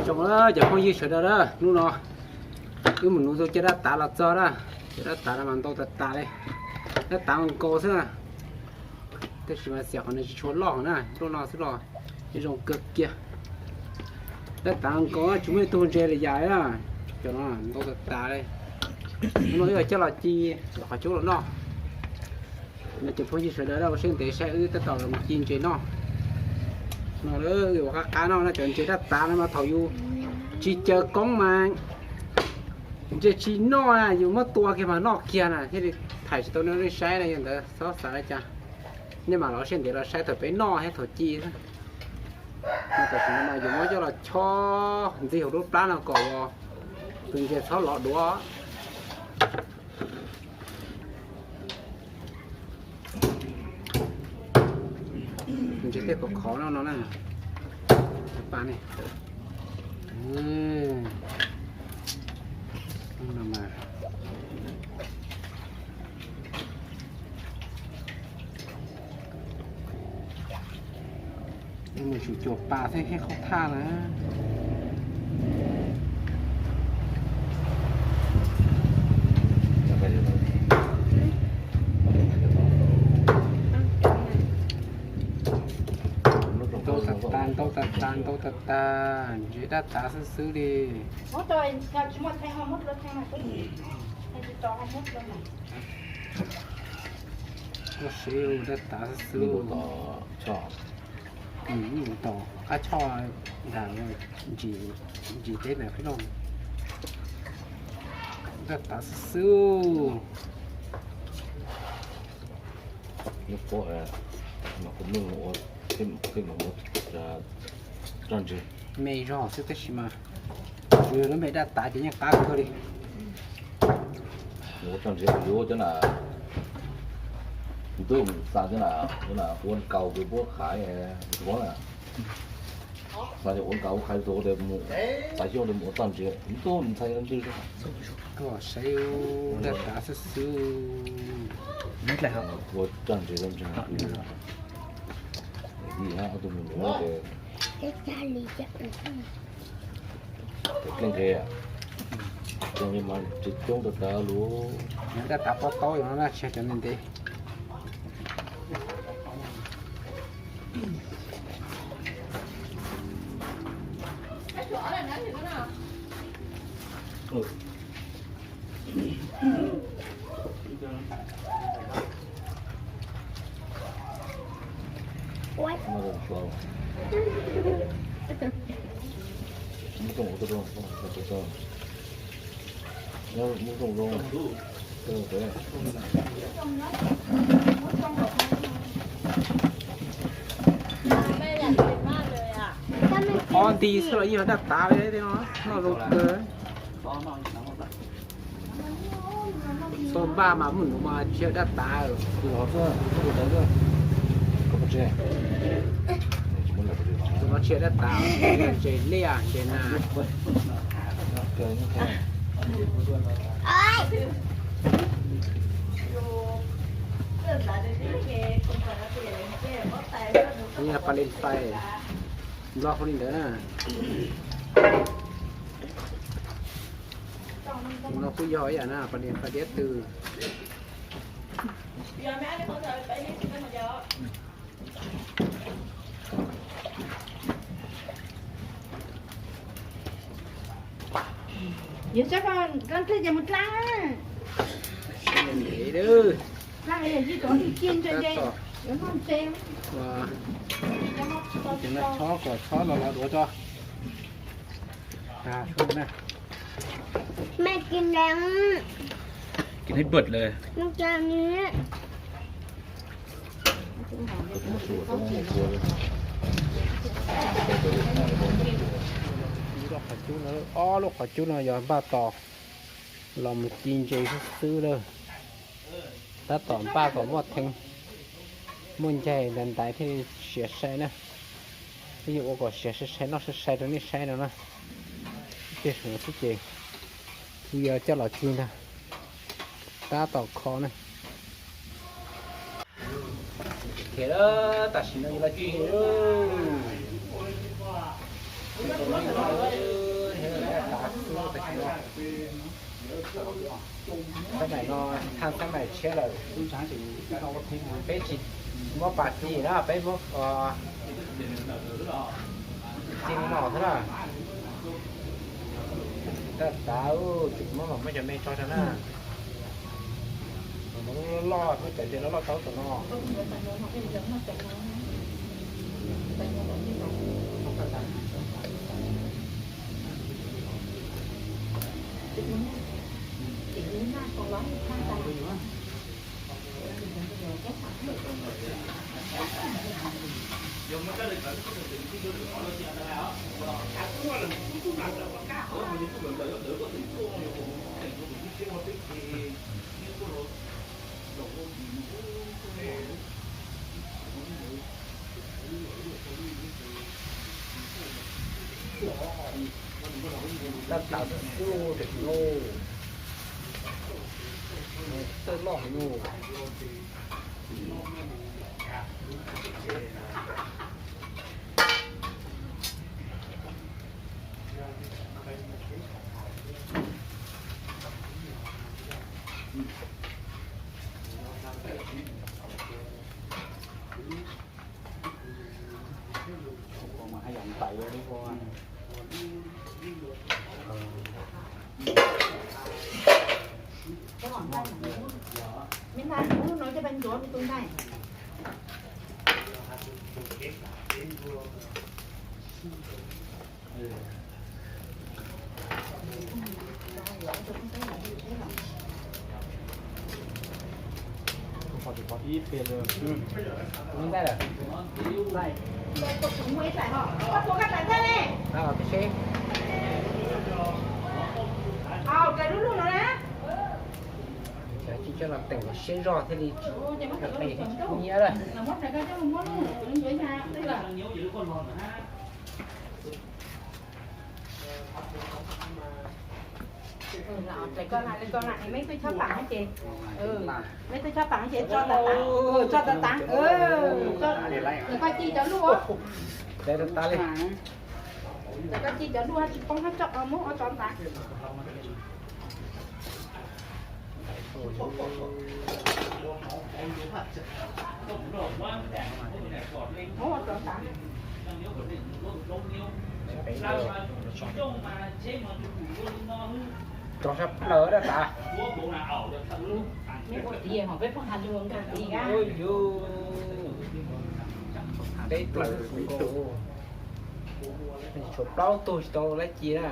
Tsoom na cov phooj ywg sawv daws na, hnub no wb mus nuv tau cov dab tav los txog na. Cov dab tav no mas ntau tas tas li, dab tav nkaus xwb na. Tab sis mas xiam qhov nws tsis tshua loj na, nruab no xwb los yeej zoo kawg kiag. Dab tav nkaus tsis muaj ib tug ntse li yam li na. Cov no ntau tas tas li. Hnub no wb yuav coj los ci los qhov cub los noj. No cov phooj ywg sawv daws ua siab ntev saib wb tab tom los ci ntses noj. No wb ua qab qab noj no, cov ntses dab tav no mas thaum yus tsis caw koob mas ntses tsis noj na, yus muab tua kiag mas noj kiag na, thiaj li thaij tsis tau nej saib na. Yog ntawd txhob xav li cas, nej mam los siab ntev los saib thaum peb noj thiab thaum ci xwb. No tam sim no mas yus muab coj los chob ntxig hauv lub plab no kom tus ntses txhob lov duav. Ntses tej qhov qhov no no na. Pa ne. Mus tsum cuam pas thiab qhib qhov thaj na. Ntau tas tas, ntau tas tas, ntau tas tas, ntses dab tav xwb xwb li. Koj siv dab tav xwb xwb. Tom qab choj ntag, ntsis teb ntawm qhib looj. Dab tav xwb xwb. Me zog xwb tab sis mas kuv yog lub me dab tav ces yeej qab kawg li. Ua txoj ntses yuav cov na, ntub xa cov na, ua nkaus kws puab qhaiv, ua na, xa cov ua nkaus puab qhaiv tus tes mus, xav xyov tes mus ua txoj ntses ntub ntxhais ntws. Koj saib dab tav xwb xwb. Ua txoj ntses, txoj ntses, tus mus nuav tes Keej nqe, keej nqe mas tsis coob tas tas lawm. Nyob dab tav pob taub yog no na, tsis yog cov ntev ntev. Ob nti xwb los yeej yog dab tav li no, noj zoo kawg. Txhob npaj mas muaj nuav mas tsis yog dab tav. Tus no tsis yog dab tav, ntses liaj ntses nas. Yog pas li fais, nplog hu li ntawd na. Tus no kuj yog ib yam na, pas li fais diab twg. Yog tsob ko dlab nplej ces mus dlab. Dlab yog tsis tau ntse ntse, yuav noj ntse. Ces no chob kom chob los los duav tso. Tag na. Mẹกินแล้ว Kiv ib pawg le. Lub qhov cub no, ob lub qhov cub no yog npaj tos los mus ci ntses xwb xwb lawm. Tab tom npaj kom muaj theej, muaj ncaig ntawd ntaiv thiaj li siav sai na. Peb yuav ua kom siav sai sai noj sai sai rau nej saib no na. Tej zaum no xwb ces kuv yuav coj los ci ntag. Tab tom kho na. Tam sim no yuav los ci ntses. Tam sim no, xab maim no, thaj xab maim tshiab lawm. Peb tsis muab pas ci na, peb muab ci no xwb na. Tab tav, tsis muab mas muab cov me tso rau na. Loj loj, muab cov loj loj tau tom no. Tab tav xwb, tam sim no txawj loj heev no. Ib pliag lawm. Ib pliag lawm. Cov tsis coj los teem siab zog thiaj li tsis nyiab lawm. Koj na, koj na, meb tuaj chob pam no ces, meb tuaj chob pam no ces tso tav tav, tso tav tav, koj ci cov luj, koj ci cov luj tsis poob hab tso muab ua tso ntav. Rov sab plaws dab tas. Meb ua tiag hos peb pheej has lus nkag tis na. Peb tug, tshuav plaub tug tsis tau laib ci na.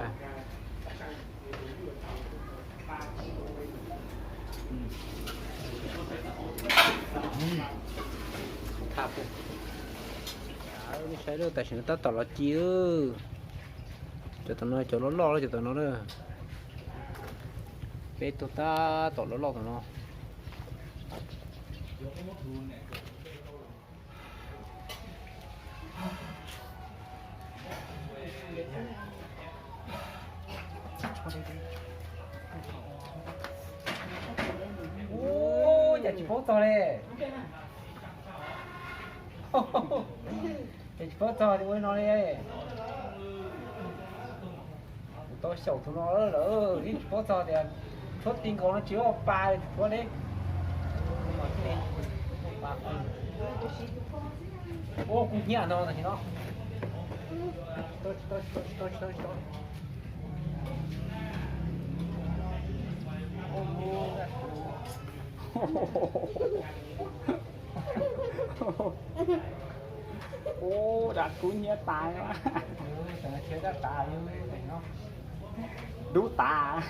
Saib lawm, tam sim no tab tom los ci. Cov tom no cov loj loj, cov tom no na. Peb tug tab tom loj loj tom no. Ua cas tsis paub txog li. Ces tsis paub txog tias ua li no li. Kuv tau xyaum tus no lawm, yeej tsis paub txog tias tshuab ti nkaus no tsis ua pa li, tsis tshuab li. Ua kuv hnyiab no tam sim no. Ub, dab kub hnyiab tas. Dub tas.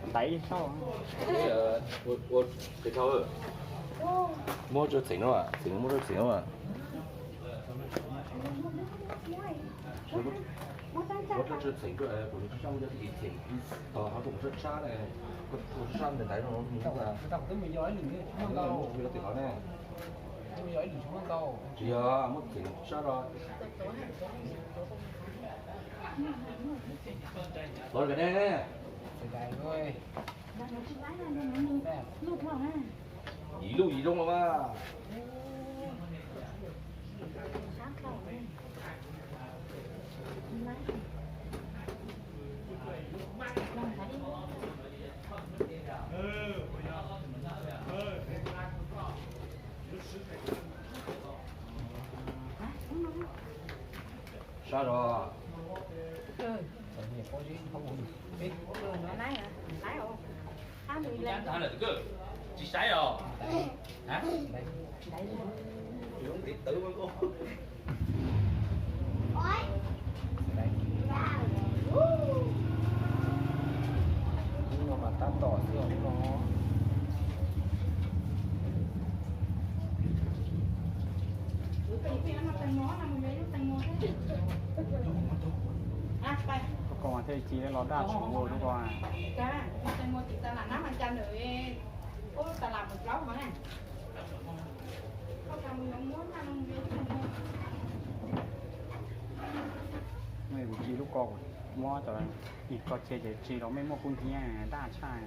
Ntaiv. Ua, ua, muab rau txheem no, txheem muab rau txheem no. Muab rau txheem, kuv tsis tau muaj cov txheem, ho tus sab sab ne, tus sab sab ntawd ntawd no, twb mus yog ib lwm, twb mus yog ib lwm tsis muaj ntau. Tsis yog, muab txheem sab rau. Los ne. Ib lub ib lub los mas. Sab zog. Tsis saib os. Hnub no mas tab tom xwb os hnub no. Lub ko mas thiaj ci los daj tshua lub ko. Mej kuv ci lub ko kuv muab cov ib ko cia ces ci los mej muaj kub hnyiab daj tshaj.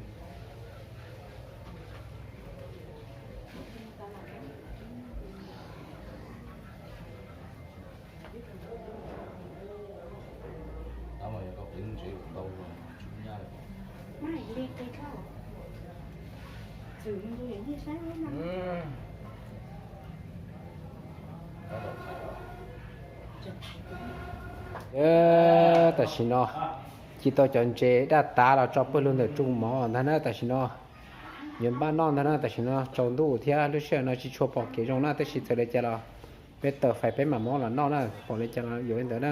Tam sim no ci tau cov ntses daj tav los tso pawg lug ntawm rooj mov ntag na. Tam sim no yuav npaj noj ntag na. Tam sim no tsaus ntuj thiab lub sij hawm no tsis tshua pom kev zoo na, tab sis txawm li cas los peb tawm fais peb mam muab los noj na, pom li cas los yuav li ntawd na.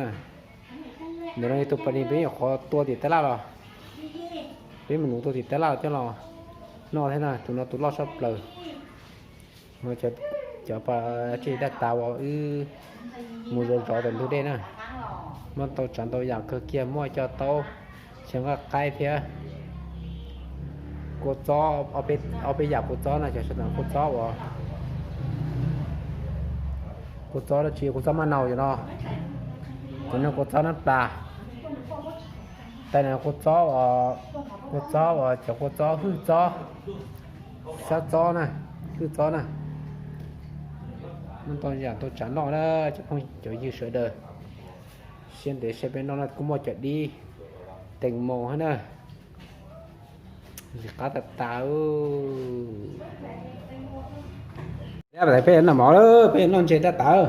Ntawm no yog tus pas nis peb nyuam qhuav tua tim tab laj los, peb mus nuv tua tim tab laj coj los noj thiab na. Tus no tus loj tshaj plaws. Cov pas ntses daj tav uas wb mus zov zov tom ntug dej na, muaj ntau tsav ntau yam kawg kiag, muaj cov taub, xyaw nqaij qaib thiab kua txob, ob peb yam kua txob na, cov sawv daws kua txob uas, kua txob dab tsi, kua txob maj nau yom no, cov no kua txob nab plas, tais no kua txob, kua txob uas cov kua txob hwj txob, sab txob na, hwj txob na. Muaj ntau yam ntau tsav noj na cov phooj cov ywg sawv daws. Siab ntev saib peb noj na, kuj muaj cov dib tees maus thiab na. Ntses qab tas tas. Peb noj mov, peb noj ntses daj tav.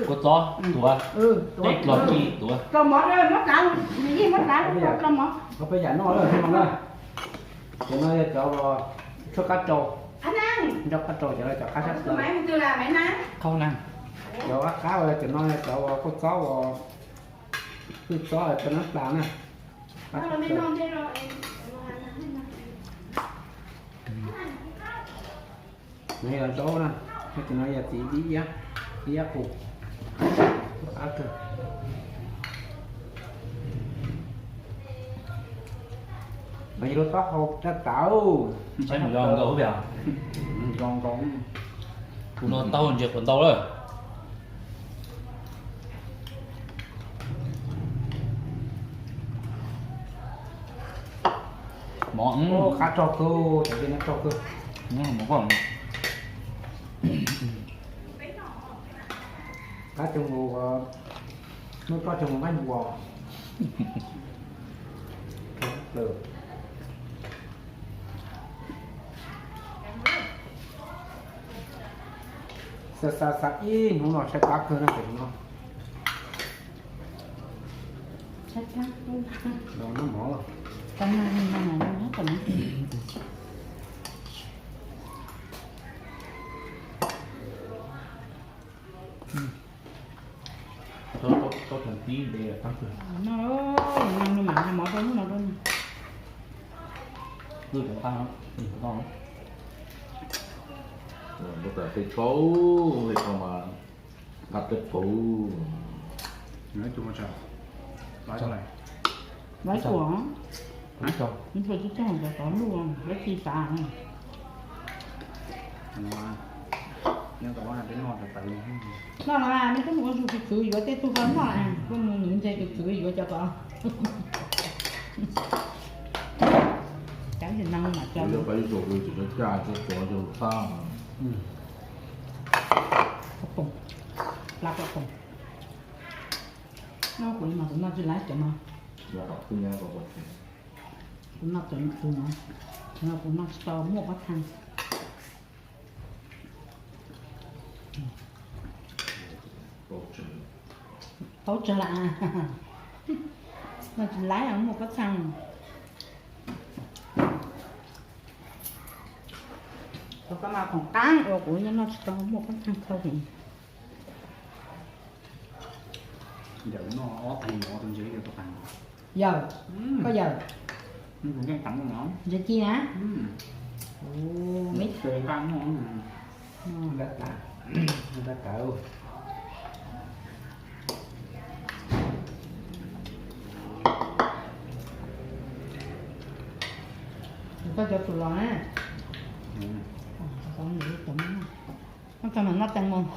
Kua txob, tuav, tej dlog ci tuav. Koj peb yam noj lawm no na. Cov no yog cov tshuab qab rau, nroj qab rau, cov no cov qab sab plaws. Qhov na, cov qab qab, cov no yog cov kua txob uas, kua txob cov nab plas na. No yog zaub na, cov no yog txiv dib iab, dib iab qus, qab kawg. No yog lub taub hau daj tav. Saib mus zoo nkaus, zoo nkaus. Kuv no taub ntses qhuav ntau lawm. Mov qab rog kawg, cov dej no rog kawg. Mov qab, qab cov mus, muab roj cov mus nqaij npua. Xa xa xa ib hnub no tshaib plab kawg na tam sim no. Los noj mov. Tib nte qab kawg. No, no, no, mam hais mov rau hnub no rau. Wb cov qab no, wb cov qab no. Ua tas tej tshau, tej tshau mas qab tej tshau. Lawv tuam, ib txhia tib txheej cov tov luj, lawv tsis xav. Noj los nej twb mus ua ntsuag tus kwv yuav tej tug koj noj, kuj mus nuv ntses tus kwv yuav cov ko. Cov ntses no mam cov. Pab ib tug kwv tsis tau caj, tsuas tsuav cov lus fab. Pob poos, plab pob poos. No kuv mas kuv noj tsis laib cov no. Kuv noj cov tus no, kuv noj tsis tau muaj pob txha. Tau tsawg lawm, noj tsis laib muaj pob txha. Kuv koj mas khoom qab ua kuv noj tsis tau muaj pob txha thauj heev. Yawm noj ob qhov tus ntses yog tus qab. Yawm, koj yawm. Ntses ci na. Me nqa noj. Koj cov tus los na. Koj tau mam noj tees mus.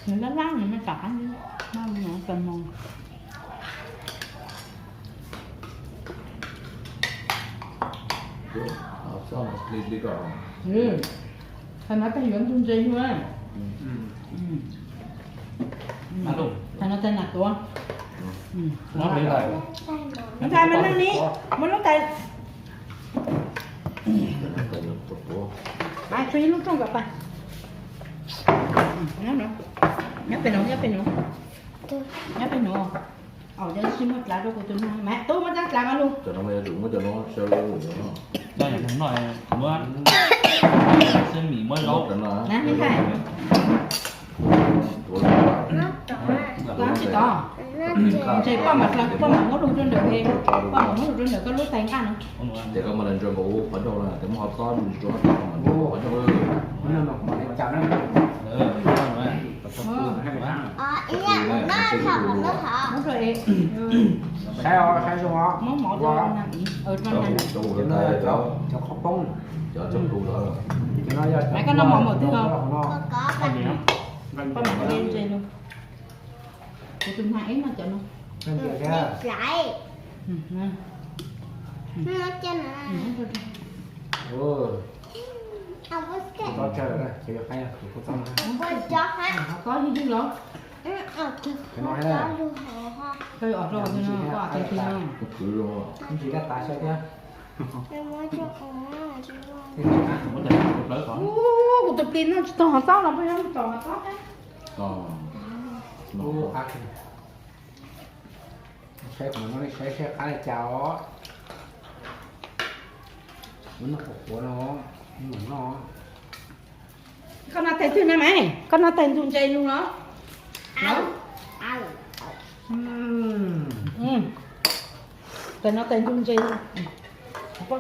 Nws laj laj nws me tam qab, noj mus no tas moo. Qhov no tas yuav ntug ntses yug. Qhov no tas nam tuav. Ntxhais mas nag ni, muab lub tais. Mas tshuav ib lub rooj kom pas. Nyob pem no, nyob pem no, nyob pem no. Au, cov tsis muaj dlav rau kuv tus no mas tub muab cov dlav mas lug. Cov no mas yuav tsum muab cov no xyaw lug. Noj, muab xib mis muab zaub. Na, me ntxhais. Tsis tov, ntses poj mam, poj mam muab lug rau ntawm, poj mam muab lug rau ntawm koj lub tais nqaj no. Ces koj mas ntsaws nkaus qhov ncauj na, ces muab qhov txob ntsuab qhov ncauj. Muab rau es. Saib os, saib zoo os. Muab mov rau na. Cov qhov poob. Mas koj noj mov npaum twg os? Poj mam de ntses lug. Kuv tus nag ib noj cov no. Txob tsawg, kuv kuj txob na. Txob yig yig los. Koj yuav ua rau koj tus no, koj ua tau tus no. Ntsis daj tas xyaw thiab. Ub, kuv tus plis noj tsis tau hov txob los peb noj tau hov txob thiab. Saib qhov no, saib saib qab li cas os. Lub no qhuav qhuav no, mam noj. Koj noj tais twg na mas, koj noj tais ntug ntses lug los? Tais no tais ntug ntses lug. Noj, cov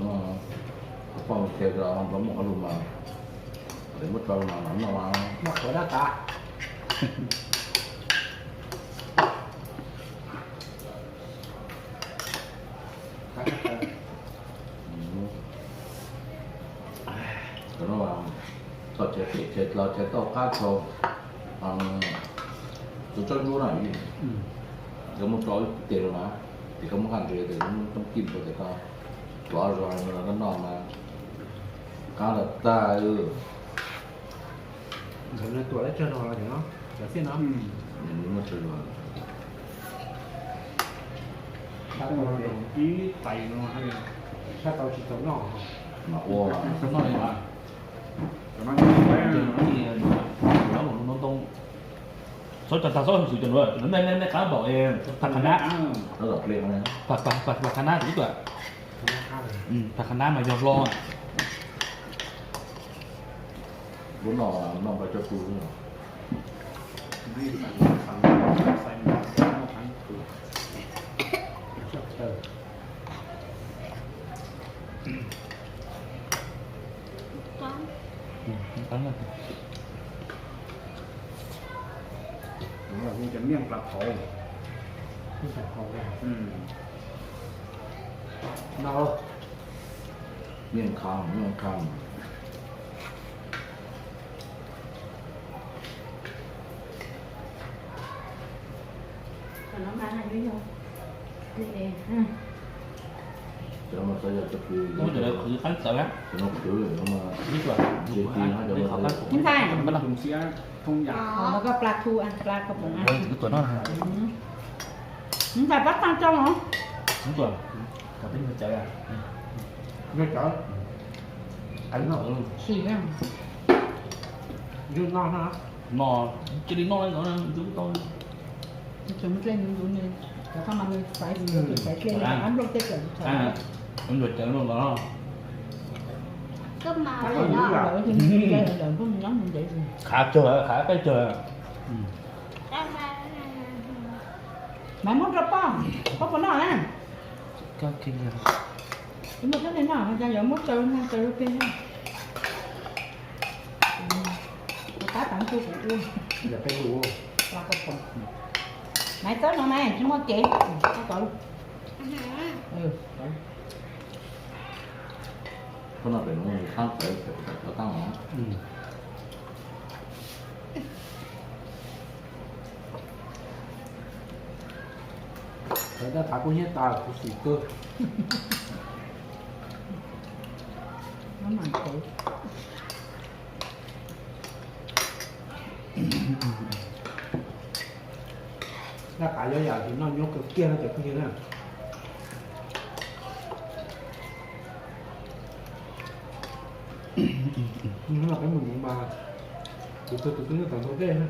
no, poj mus qhia rau hov tau muaj qhov lus mas, es muab tso mas mam noj mas. Noj qhuav dab tas. Cov no, txog chaw qhia, chaw los chaw toj qab tshau, Tus tsob ntsuab no, koj muab tso ib tes rau na, ces koj muab nqa ntses tes muab toob kij rau tes koj tuav zog no koj noj mas qab lawm tag. Ntawd tuam lab tsawg no los cov xij no. Muab tsawg zog. Ib tais no, sab tau tsis tau noj. Mas ua noj li mas. Ntoo, txhob cov tag, txhob xwm cov nuav, nej qab npaum, phas qha nab, phas qha nab ib tuam, phas qha nab mas yog hlo. Lub no noj npaj coj pw. Cov miaj plas qhauv. No, miaj kham, miaj kham. Ntxhais, no koj pla thu, pla koj pum na. Ntxhais pab tag tso os. Cia li noj ntawd, ntxuv tau. Tseem muaj dlej ntxuv ntxuv ne, cov koj mas nws xaiv, xaiv dlej, ab nplooj tej cawm ntxhais. Ntxuav cawv no los. Khav tsawg, khav peb tsawg. Maiv muab rau poj, poj puas noj na? Muab rau nej noj, yog yuav muab rau no rau peb. Tab tom tu kuv ua. Maiv txawb no na, tsis muaj kev. Koj no pem no txhab tawv, tawv tag os. Tawv dab thav kub hnyiab tas kuv xim kawg. Dab qav yuav yam tsis noj nyuaj kawg kiag no cov phooj ywg na. Peb mus nuv mas tus twg tus twg nyob tom ntug dej na.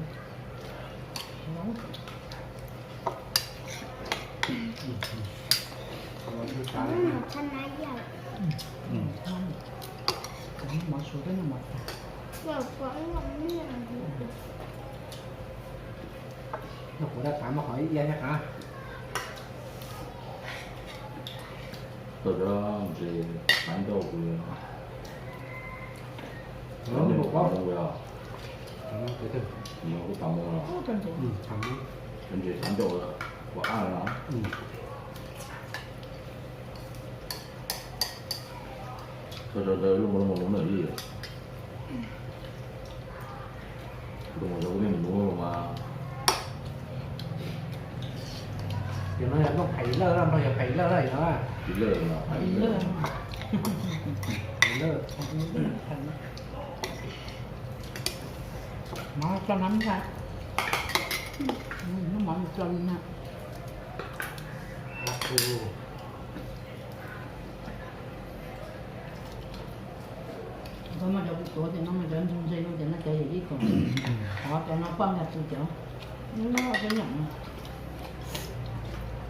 Noj kuv dab qav mas qhov ib iab thiab qav. Tau cov ntses qav ncauj kuv. Cov ntses qav ncauj, kuv kuj tau mus los. Cov ntses qav ncauj ua ab no. Koj cov ntawd lub mus lub mus lub ntawm li. Lub mus cov kuj yeej mus nuv los mas. Ces no yog nplooj phais lawj, nplooj yog phais lawj no. Phais lawj no, phais lawj. Mov tso no ntag. Noj mov tso li na. Koj muab cov kuv tuav ces no mas cov ntug ntse no ces no cov yim ib kom. Qhov cov no poj ntag tus cov. Nyob peb nyob no.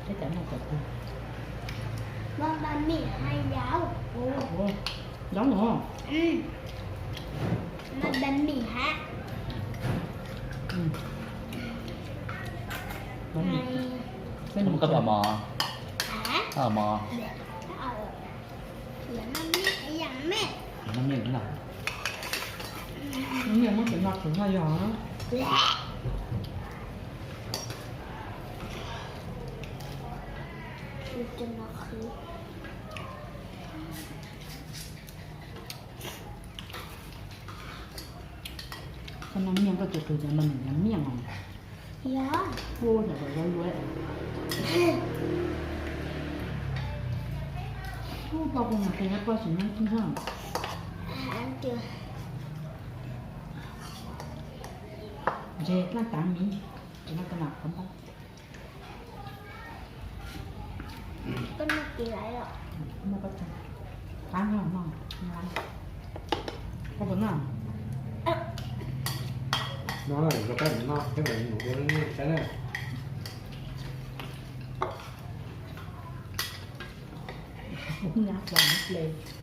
Peb cov no cov tus. Mov banh mi hais yau. Ua, nyob no. Mov banh mi hais. Koj mov. Koj mov. Noj mej na. Noj mej muab cov no qhwv no yog. Koj noj mej koj tsis qhwv cov no nws yog mej os. Ua, poj kuv mas qhia poj tsis nyob tib zog. Ntse dlaaj tav miv, tsis muaj tej no qhov npab. Koj noj kiag lawm os. Muaj koj tag. Qab noj no. Koj puas noj? No, rau koj noj thiab mas mus ua nej saib na. Nyab hle.